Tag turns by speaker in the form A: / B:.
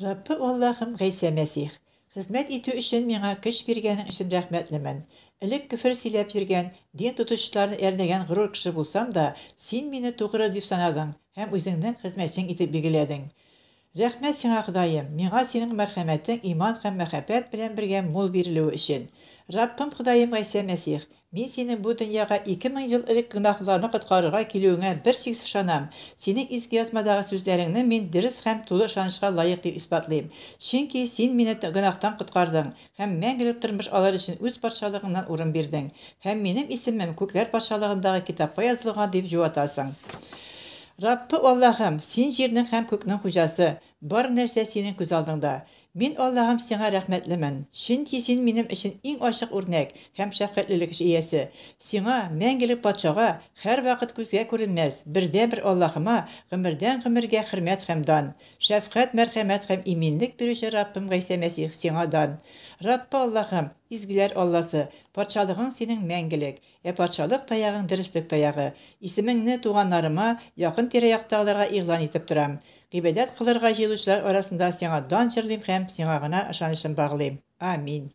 A: Раббы Аллаһым Гайсә Мәсих, хезмәт итү өчен миңа көч биргәнең өчен рәхмәтлемен. Элек көфер сөйләп йөргән, дин тотучыларны әрнәгән горур кеше булсам да, Син мине тугры дип санадың һәм Үзеңнең хезмәтчең итеп билгеләдең. Рәхмәт Сиңа, Ходаем, миңа Синең мәрхәмәтең иман һәм мәхәббәт белән бергә мул бирелүе өчен. Раббым Ходаем Гайсә Мәсих, мин Синең бу дөньяга 2000 ел элек гөнаһлыларны коткарырга килүеңә бершиксез ышанам. Синең Изге Язмадагы сүзләреңне мин дөрес һәм тулы ышанычка лаек дип исбатлыйм. Чөнки Син мине гөнаһтан коткардың һәм мәңгелек тормыш алыр өчен Үз Патшалыгыңнан урын бирдең, һәм минем исемем Күкләр Патшалыгындагы китапка язылган дип җуатасың. Раббы Аллаһым, Син җирнең һәм күкнең хуҗасы, бар нәрсә Синең күз алдыңда. Мин, Аллаһым, Сиңа рәхмәтлемен, чөнки Син минем өчен иң ачык үрнәк һәм шәфкатьлелек иясе. Сиңа, мәңгелек Патшага, һәрвакыт күзгә күренмәс бердәнбер Аллаһыма гомердән-гомергә хөрмәт һәм дан. Шәфкать, мәрхәмәт һәм иминлек бирүче Раббым Гайсә Мәсих, Сиңа дан. Раббы Аллаһым, изгеләр Алласы, Патшалыгың Синең мәңгелек. Ә патшалык таягың дөреслек таягы. Исемеңне туганнарыма, якын тирә-яктагыларга игълан итеп торам. Гыйбадәт кылырга җыелучылар арасында сиңа дан җырлыйм һәм сиңа гына ышанычым баглыйм. Амин.